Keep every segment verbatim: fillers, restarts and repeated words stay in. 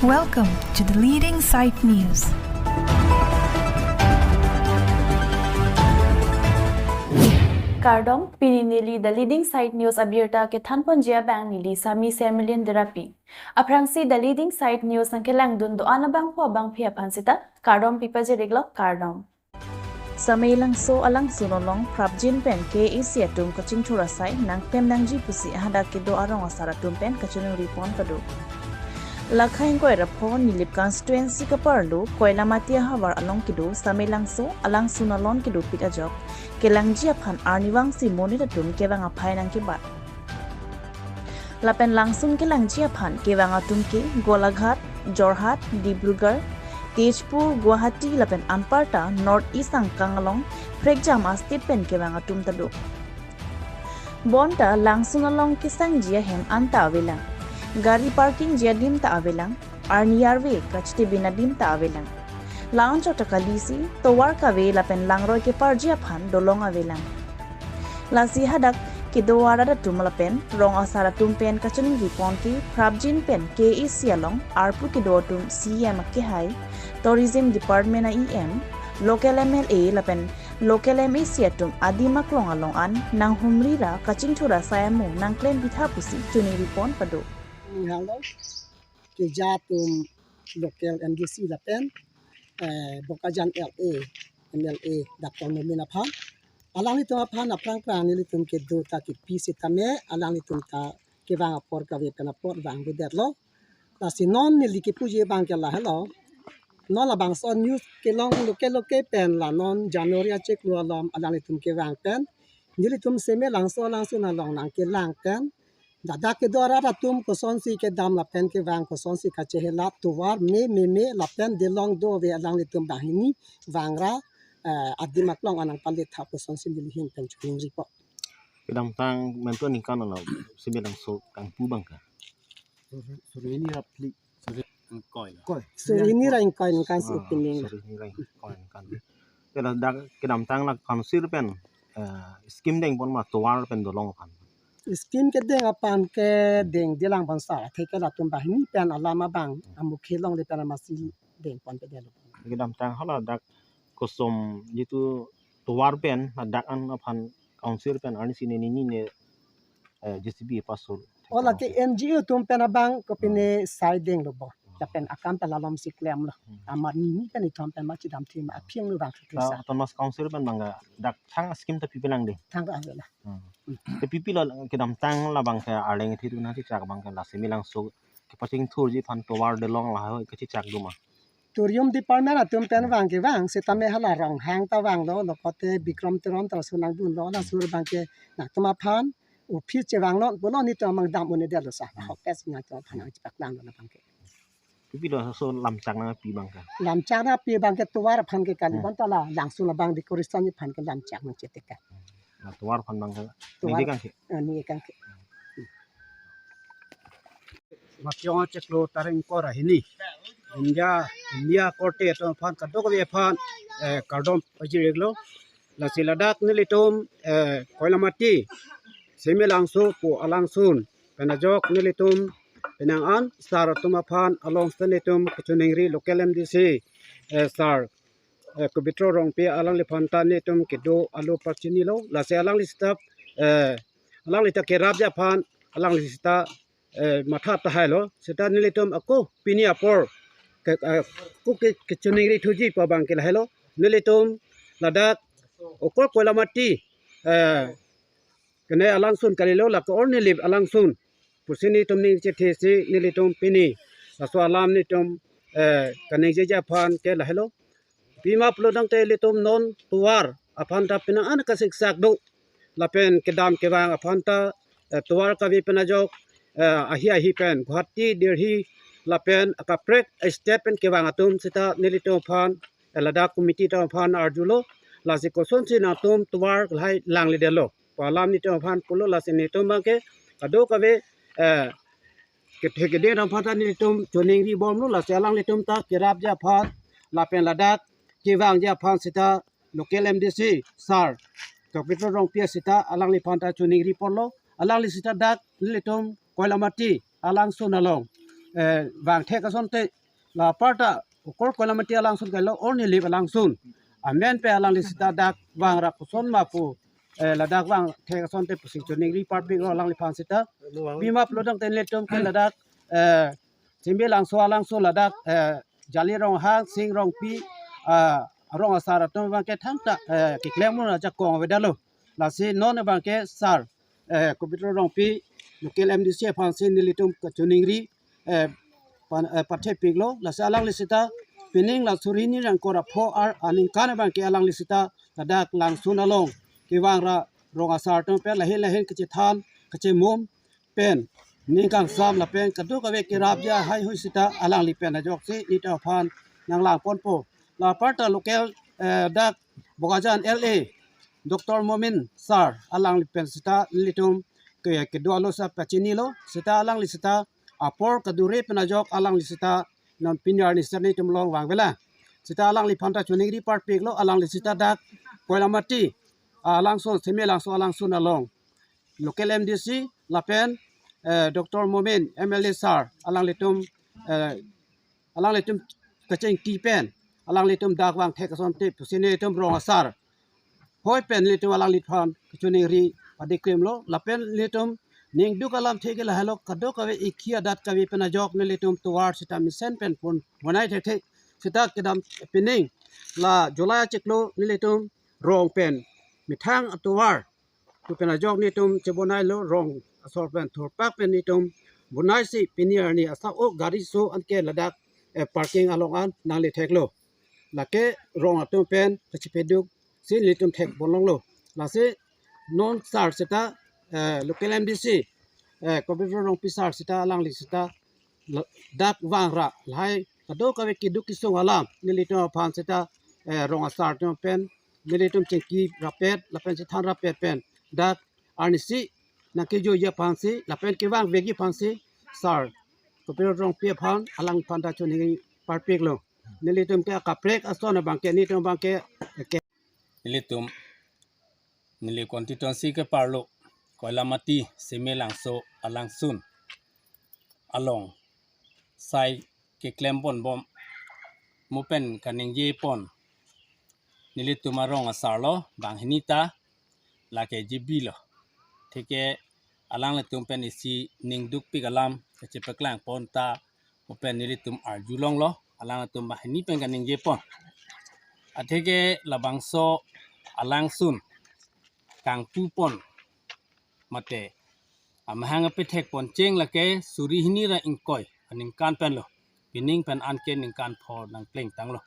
Welcome to the Leading Site News. Kardom, pini neli The Leading Site News abirta kethanponji abang neli Sami Semilin Derapi. Aphrangsi The Leading Site News nangkelangdun do-an abangphu abangphi aphan sita kardom pipajir-iklo, kardom. Samelangso alangsun along prapjin pen K A A C atum kachingthur asai nangklem nangji pusi hadak kedo arong asar atum pen kachiningri pon pado. Lakha ingkoi ra pho Nilip constituency kaparlo Koilamati ahavar along kedo Samelangso alangsun along kedopik ajok kelangji aphan arnivangsi monit atum kevang aphai nangkebat. Lapen langsun kelangji aphan kevang atum ke Golaghat, Jorhat, Dibrugarh, Tezpur, Guwahati lapen anparta North East angkang along prekjam a-state pen kevang atum ta do. Bonta langsun along kesangji ahem anta avelang. Gari parkingji adim ta avelang. Arni arve kachitebin adim ta avelang. La-anchot ta kalisi tovar kave lapen langroi keparji aphan dolong avelang. Lasi hadak kedo arat atum lapen rong asar atum pen kachiningri pon ke prapjin pen K A A C along arpu kedo atum C E M akehai, Tourism Department a-E M, local M L A lapen local M A C atum adim aklong along an nanghumri ra kachingthur asai amo nangklem pitha pusi chiningri pon pado. Hello. Keja atum local M D C lapen, eh, Bokajan L A, M L A Doctor Momin aphan. Alanglitum aphan aphrang phrang nelitum kedo ta kepi sitame, alanglitum ta kevang apor kave pen apor vangvedetlo. Lasi non neli kepuji abang ke lahelo. Non labangso news kelong loke loke pen la non January achiklo alom alanglitum kevang pen nelitum Samelangso alangsun along nangkelang pen ladak kedo arat atum kosonsi kedam lapen kevang kosonsi kachehelat tovar me me me lapen delong dove alanglitum banghini vangra, eh, adim aklong an nangpaletha kosonsi neli ahin pen chiningri pon. Kedamtang mentu aningkan lo Samelangso kangpu abang ke? Suri, suri hini ra phli, suri ingkoi lo. Koi. Suri hini ra ingkoi ningkan si, ah, opening. Suri hini ra ingkoi ningkan. Te ladak kedamtang la council pen, eh, scheme dengpon ma tovar pen dolong aphan? Scheme kedeng aphan ke dengdelang bonsar, atheke latum banghini pen alam abang amukhe longle pen amatsi dengponpedetlo. Kedamtang hala dak kosom jitu tovar pen ladak an aphan council pen arnisi ne nini ne, eh, J C B pasur. O lake N G O atum pen abang kopine, hmm, sai denglo bo. Hmm. Lapen akam pen lalomsi klemlo. Hmm. Amat nini pen ithom pen ma chidamthe ma aphi angno vangthu. Ta sa. Autonomous Council pen abang ke dak thang scheme ta pipelang de. Thang avela. Hmm. Te pipilo kedamtang labang ke arleng thi tu nangchechak abang ke la Samelangso kepachingthurji aphan tovar dolong lahai kachechak do ma? Tourism Department atum pen, hmm, vang kevang sitame hala Ronghang ta vanglo, lokote Bikram Teron ta laso nangdunlo, laso abang ke nangtum aphan office chevangnon pulo, netum amang dam un-edetlo sa. Hmm. Ahokpet si nangtum aphan nangchepaklanglo labang ke. Kopilo laso lamchak nangpi abang ke? Lamchak nangpi abang ke tovar aphan ke kali, hmm, bonta la langsun abang decoration aphan ke lamchak nangchetek ke. Na tovar aphan abang ke? Tovar, ningje kangke? Eh, ningje kangke. Makiong achiklo tarik ingkoi ra hini India, India korte atum aphan kadokave aphan, eh, kardom pajir-iklo. Lasi ladak nelitum, eh, Koilamati, Samelangso pu alangsun pen ajok nelitum penang an sar atum aphan along sita nelitum kachiningri local M D C, eh, sar, eh, Kubitro Rongpi alangliphan ta nelitum kedo alo pachinilo. Lasi alangli sita, eh, alangli ta kerapji aphan alangli sita, eh, matha tahailo, sita nelitum ako pini apor ke, eh, ako ke, kachiningri thuji pu abang ke lahelo. Nelitum ladak okor Koilamati, eh, kene alangsun kalilo, lake or Nilip alangsun pusi nelitum ningje thesi nelitum pini laso alam nelitum, eh, kaningjeji aphan ke lahelo. Pima pulo tangte ilitum non tovar aphan ta penang an kasiksak do. Lapen kedam kevang aphan ta, eh, tovar kave pen ajok, eh, ahi ahi pen Guwahati, Delhi, lapen akaprek state pen kevang atum sita nelitum aphan, eh, ladak committee atum aphan arjulo, lasi kosonsi nangtum tovar lahai langledetlo pu alam nelitum aphan pulo, lasi nelitum abang ke kadokave, eh, kethe keding atum aphan ta nelitum chiningri bomlo, lasi alanglitum ta kerapji aphan lapen ladak kevangji aphan sita local M D C sar Kubitro Rongpi sita alangliphan ta chiningri ponlo, alangli sita dak nelitum Koilamati alangsun along eh, vangthek asonte, la aparta okor Koilamati alangsun kailo, or Nilip alangsun. Amen pen alangli seta dak vangra koson ma pu, eh, ladak vangthek asonte pusi choningri parpiklo alangliphan seta. Pima pulo tangte nelitum ke ladak, eh, Seme Langso alangsun ladak, eh, Jali Ronghang, Sing Rongpi, ah, rong asar atum abangke thangta, eh, keklem un ajakong avedetlo. Lasi non abangke sar, eh, Kopitro Rongpi, local M D C aphansi nelitum kachoningri, eh, pan-, eh, pathepiklo. Lasi alangli seta pining la suri hini ra ingkoi ra pho ar aningkan abangke alangli seta ladak Langsun along kevangra rong asar atum pen lahin lahin kachethan, kachemum pen, ning kangsam lapen kadokave kerapji haihui seta alangli pen ajoksi nelitum aphan nanglangponpo. La aparta local, eh, dak Bokajan L A, Doctor Momin sir, alangli pen seta nelitum ke, kedo alo sa pachinilo, seta alangli seta apor kadure pen ajok alangli seta non pini arni seta nelitum along vangvelang. Seta alangliphan ta choningri parpiklo, alangli seta dak Koilamati alangsun, Seme Langso alangsun along local M D C lapen, eh, Doctor Momin M L A sir, alanglitum, eh, alanglitum kachingki pen, alanglitum dak vangthek asonte pusi nelitum rong asar hoi pen nelitum alangliphan kachoningri padikrimlo, lapen nelitum ningduk alamthe ke lahelo, kadokave ikhi adat kave pen ajok nelitum tovar seta mesen pen pon bonai thekthe. Seta kedam pining la July achiklo nelitum rong pen methang atovar pu pen ajok nelitum chebonailo, rong asor pen thurpak pen nelitum bonaisi pini arni asap o gari so anke ladak, eh, parking along an nangletheklo. Lake rong atum pen kachipeduksi nelitum thekponlonglo. Lasi non sir seta, eh, local M D C, eh, Kopitro Rongpi sir seta alangli seta la-, dak vangra lahai kadokave keduk kesung alam nelitum aphan seta, eh, rong asar atum pen nelitum chingki rapet lapen chethan rapet pen dak arnisi nangkejoiji aphansi lapen kevangvekji aphansi sir Kopitro Rongpi aphan, alangphan ta choningri parpiklo. Nelitum ke akaprek ason abangke nelitum abangke ke nelitum, neli constituency ke parlo Koilamati Seme Langso alangsun along sai keklempon bom mo pen kaningjepon nelitum arong asarlo, banghini ta lake G B lo. Atheke alanglitum pen isi ningdukpik alam kachepaklangpon ta mo pen nelitum arjulonglo, alanglitum banghini pen kaningjepon. Atheke labangso alangsun kangpupon mate amahang apethekpon cheng lake suri hini ra ingkoi aningkan penlo, pining pen anke ningkan pho nangplengtanglo.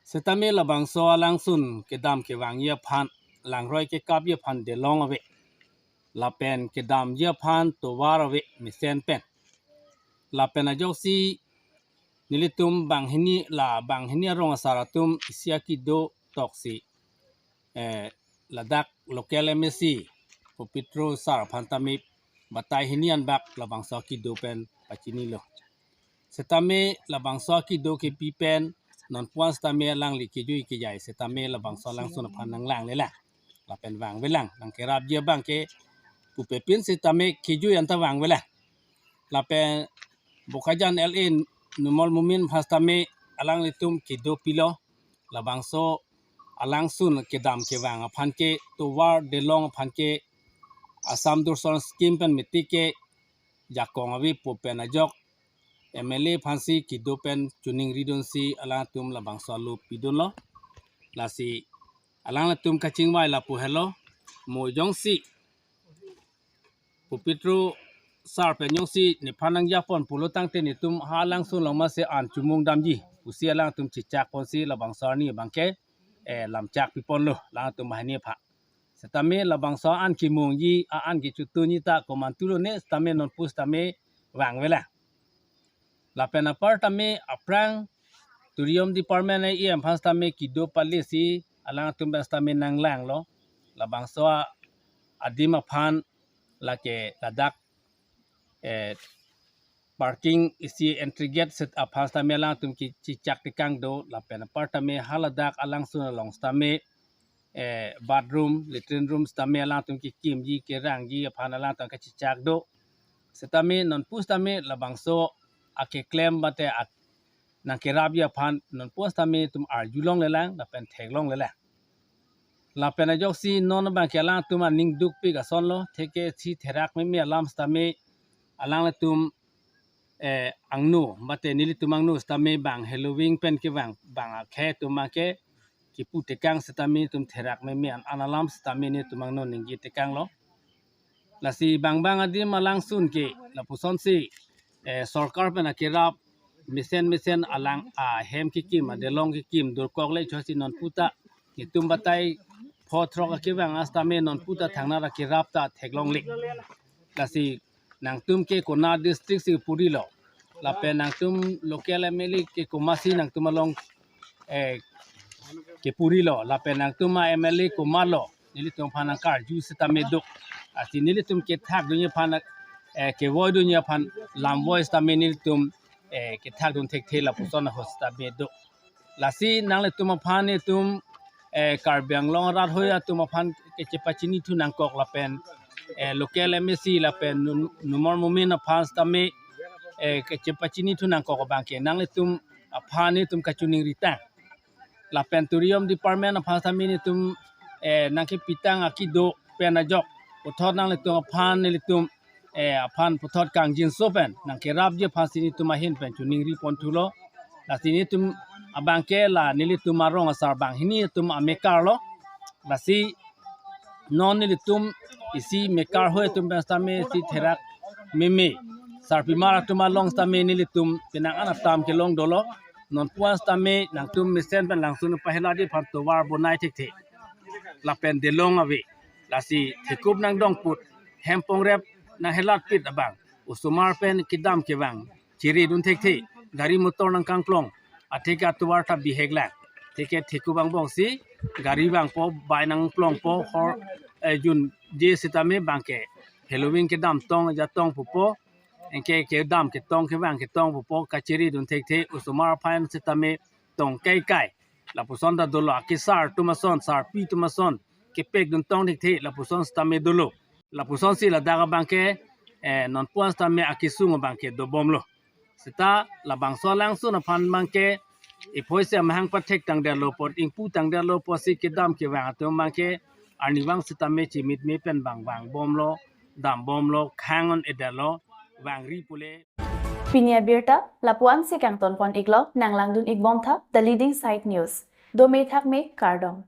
Setame labangso alangsun kedam kevangji aphan, langroi kekapji aphan delong ave, lapen kedamji aphan tovar ave mesen pen. Lapen ajoksi nelitum banghini, la banghini arong asar atum isi akido toksi, eh, ladak local M A C Kopitro sir aphan tame batai hini anbak labangso akido pen pachinilo. Setame labangso akido kepi pen nonpu-an setame alangli kejui kejai setame labangso alangsun aphan nanglanglelang lapen vangvelang, nangkerapji abangke pupepin setame kejui anta vangvelang. Lapen Bokajan L A Numal Momin aphan setame alanglitum kedopilo, labangso alangsun kedam kevang aphan ke tovar delong aphan ke Assam Dursan scheme pen mati ke jakong ave pu pen ajok M L A aphansi kedo pen choningridunsi alangtum labangso alo pidunlo. Lasi alangtum kachingvai lapu helo, mo jongsi Kopitro sir pen jongsi nephan nangjapon pulo tangte netum ha alangsun along masi an chumung damji pusi alangtum chechakponsi labangso arni abangke, eh, lamchak piponlo alangtum banghini aphan. Setame labangso an kimungji, a-an kechotunji ta komantulo ne setame nonpu setame vangvelang. Lapen apar tame aphrang Tourism Department A M aphan setame kedo palisi alangtum pen setame nanglanglo. Labangso adim aphan lake ladak, eh, parking isi entry gate set aphan setame alangtum kechechak tekang do, lapen apar tame haladak alangsun along setame, eh, bathroom, latrine room setame alangtum kekimji kerangji aphan alangtum kechechak do. Sitame nonpu sitame labangso akeklem mate ak nangkerapji aphan nonpu sitame itum arjulonglelang lapen theklonglelang. Lapen ajoksi non abangke alangtum aning dukpik asonlo, theke si therak meme alam sitame alanglitum eh, angno mate nelitum angno sitame bang heloving pen kevang bang akhei atum abangke kipu tekang sitame itum therak meme an an alam sitame nelitum angno ningje tekanglo. Lasi bang bang adim alangsun ke lapusonsi eh, sorkar pen akerap mesen mesen alang ahem kekim adelong kekim durkok le chosi nonputa nelitum batai pho throk akevang asitame nonputa thangnat akerap ta theklongle. Lasi nangtum ke konat district si purilo, lapen nangtum local M L A ke komatsi nangtum along eh, kepurilo, lapen nangtum a M L A komatlo, nelitum aphan nangkarju sitame do. Lasi nelitum kethakdunji aphan eh, kevoidunji aphan lamvoi sitame nelitum eh, kethakdun thekthe lapuson ahut sitame do. Lasi nanglitum aphan itum eh, Karbi Anglong arat hoi atum aphan kechepachinithu nangkok lapen eh, local M A C lapen num- numor mumin aphan sitame eh, kechepachinithu nangkok abangke nanglitum aphan itum kachiningritang. Lapen tourism department aphan sitame nelitum eh, nangkepitang akido pen ajok puthot nanglitum aphan nelitum eh, aphan puthot kangjinso pen nangkerapji aphansi nelitum ahin pen chiningri ponthulo. Lasi nelitum abangke la nelitum arong asar banghini atum amekarlo. Lasi non nelitum isi mekar hoi atum pen sitame si therak meme sarpimar atum along sitame nelitum penang an atam kelong dolo. Nonpu an sitame nangtum mesen pen langsun pahelatji aphan tovar bonai thekthe lapen delong ave. Lasi thekup nangdongput, hem pongrep nanghelatpit abang osomar pen kedam kevang chiridun thekthe, gari motor nangkangklong, atheke atovar ta bihek lang. Theke thekup angbongsi gari vangpo, bai nangplongpo, hor eh, junje sitame abangke heloving kedam tong jatong pupo, anke kedam ketong kevang ketong pupo, kachiridun thekthe, osomar aphan sitame tong kaikai. Lapuson ta dolo, akesar atum ason, sarpi atum ason kepekdun tong thekthe, lapuson sitame dolo. Lapusonsi ladak abangke eh, nonpu an sitame akesung abangke dobomlo. Seta labangso alangsun aphan abangke iphoise amahang pathek tangdetlo apot, ingpu tangdetlo apotsi kedam kevang atum abangke arnivang sitame chimitme pen bang vangbomlo, dambomlo, khang-un-edetlo, vangri pule. Pini abirta lapu-ansi kangtonpon-iklo, nanglangdun-ikbomtha The Leading Sight News. Dome thakme, kardom.